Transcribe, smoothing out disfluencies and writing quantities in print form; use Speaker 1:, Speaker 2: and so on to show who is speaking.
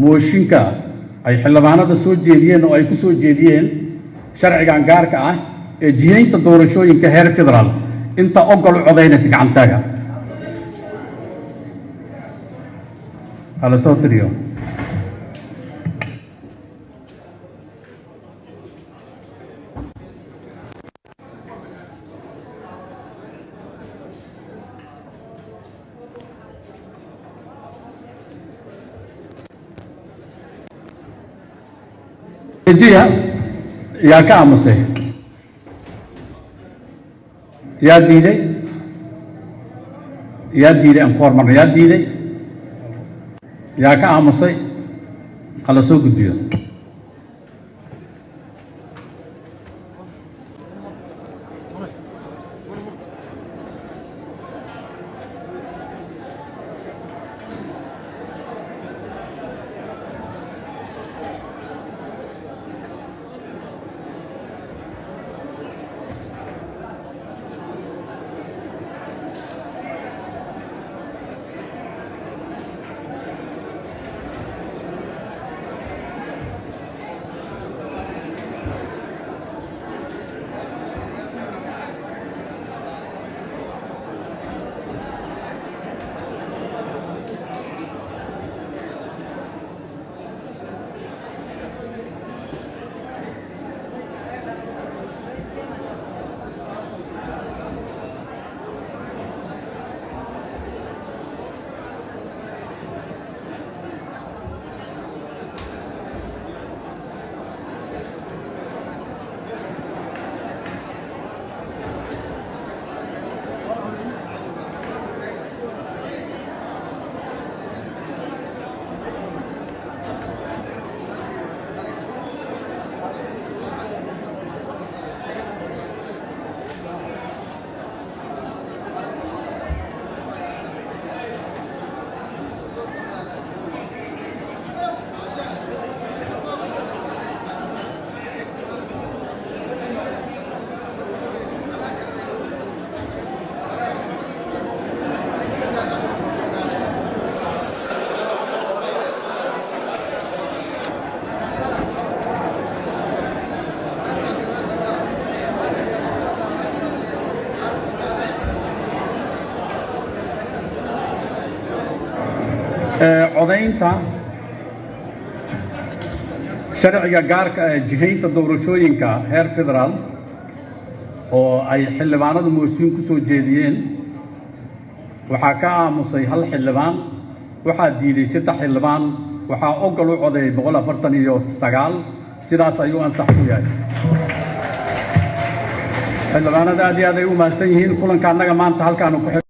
Speaker 1: Mooshinka ay xildhibaanada soo jeediyeen oo ay ku soo jeediyeen sharcigan gaarka ah ee jihaynta doorashooyinka heer federaal, inta ogol u codaynaysa gacantaaga hala soo tiriyo. Dejiya. Yaa ka aamusay? Yaa diiday? Yaa diiday? Aan ku hormarno. Yaa diiday? Yaa ka aamusay? Hala soo gudbiyo. Codaynta sharciga gaarka ee jihaynta doorashooyinka heer federaal oo ay xildhibaanadu mooshin ku soo jeediyeen, waxaa ka aamusay hal xildhibaan, waxaa diiday 3 xildhibaan, waxaa ogol u codeeyay 149. Sidaas ayuu ansax ku yahay. Xildhibaanada aad iyo aad ay u mahadsan yihiin. Kulanka annaga maanta halkaanu ku